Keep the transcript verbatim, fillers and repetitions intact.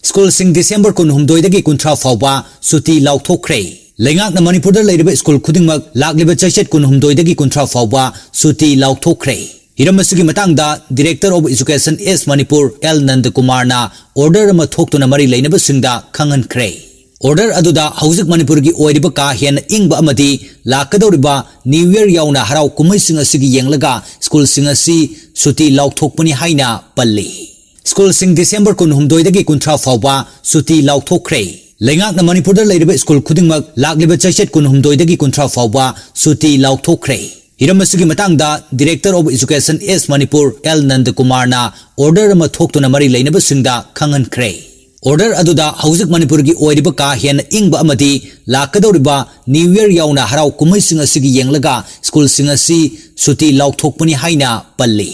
ꯁ꯭ꯀꯨꯜꯁꯤꯡ ꯗꯤꯁꯦꯝꯕꯔ ꯀꯨꯟꯍꯨꯝꯗꯣꯏꯗꯒꯤ ꯀꯨꯟꯊ꯭ꯔꯥ ꯐꯥꯎꯕ ꯁꯨꯇꯤ ꯂꯥꯎꯊꯣꯛꯈ꯭ꯔꯦ꯫ ꯂꯩꯉꯥꯛꯅ ꯃꯅꯤꯄꯨꯔꯗ ꯂꯩꯔꯤꯕ ꯁ꯭ꯀꯨꯜ ꯈꯨꯗꯤꯡꯃꯛ ꯂꯥꯛꯂꯤꯕ ꯆꯩꯆꯠ ꯀꯨꯟꯍꯨꯝꯗꯣꯏꯗꯒꯤ ꯀꯨꯟꯊ꯭ꯔꯥ ꯐꯥꯎꯕ ꯁꯨꯇꯤ ꯂꯥꯎꯊꯣꯛꯈ꯭ꯔꯦ꯫ ꯍꯤꯔꯝ ꯑꯁꯤꯒꯤ ꯃꯇꯥꯡꯗ Director of Education S Manipur L Nandakumarꯅ order ꯑꯃ ꯊꯣꯛꯇꯨꯅ ꯃꯔꯤ ꯂꯩꯅꯕꯁꯤꯡꯗ ꯈꯪꯍꯟꯈ꯭ꯔꯦ꯫ Order ꯑꯗꯨꯗ ꯍꯧꯖꯤꯛ ꯃꯅꯤꯄꯨꯔꯒꯤ ꯑꯣꯏꯔꯤꯕ ꯀꯥ ꯍꯦꯟꯅ ꯏꯪꯕ ꯑꯃꯗꯤ ꯂꯥꯛꯀꯗꯧꯔꯤꯕ New Year ꯌꯥꯎꯅ ꯍꯔꯥꯎ ꯀꯨꯝꯍꯩꯁꯤꯡ ꯑꯁꯤꯒꯤ ꯌꯦꯡꯂꯒ ꯁ꯭ꯀꯨꯜꯁꯤꯡ ꯑꯁꯤ ꯁꯨꯇꯤ ꯂꯥꯎꯊꯣꯛꯄꯅꯤ ꯍꯥꯏꯅ ꯄꯜꯂꯤ꯫ ꯁ꯭ꯀꯨꯜꯁꯤꯡ ꯗꯤꯁꯦꯝꯕꯔ ꯀꯨꯟꯍꯨꯝꯗꯣꯏꯗꯒꯤ ꯀꯨꯟꯊ꯭ꯔꯥ ꯐꯥꯎꯕ ꯁꯨꯇꯤ ꯂꯥꯎꯊꯣꯛꯈ꯭ꯔꯦ꯫ ꯂꯩꯉꯥꯛꯅ ꯃꯅꯤꯄꯨꯔꯗ ꯂꯩꯔꯤꯕ ꯁ꯭ꯀꯨꯜ ꯈꯨꯗꯤꯡꯃꯛ ꯂꯥꯛꯂꯤꯕ ꯆꯩꯆꯠ ꯀꯨꯟꯍꯨꯝꯗꯣꯏꯗꯒꯤ ꯀꯨꯟꯊ꯭ꯔꯥ ꯐꯥꯎꯕ ꯁꯨꯇꯤ ꯂꯥꯎꯊꯣꯛꯈ꯭ꯔꯦ꯫ ꯍꯤꯔꯝ ꯑꯁꯤꯒꯤ ꯃꯇꯥꯡꯗ Director of Education S Manipur L Nandakumarꯅ order ꯑꯃ ꯊꯣꯛꯇꯨꯅ ꯃꯔꯤ ꯂꯩꯅꯕꯁꯤꯡꯗ ꯈꯪꯍꯟꯈ꯭ꯔꯦ꯫ Order ꯑꯗꯨꯗ ꯍꯧꯖꯤꯛ ꯃꯅꯤꯄꯨꯔꯒꯤ ꯑꯣꯏꯔꯤꯕ ꯀꯥ ꯍꯦꯟꯅ ꯏꯪꯕ ꯑꯃꯗꯤ ꯂꯥꯛꯀꯗꯧꯔꯤꯕ New Year ꯌꯥꯎꯅ ꯍꯔꯥꯎ ꯀꯨꯝꯍꯩꯁꯤꯡ ꯑꯁꯤꯒꯤ ꯌꯦꯡꯂꯒ ꯁ꯭ꯀꯨꯜꯁꯤꯡ ꯑꯁꯤ ꯁꯨꯇꯤ ꯂꯥꯎꯊꯣꯛꯄꯅꯤ ꯍꯥꯏꯅ ꯄꯜꯂꯤ꯫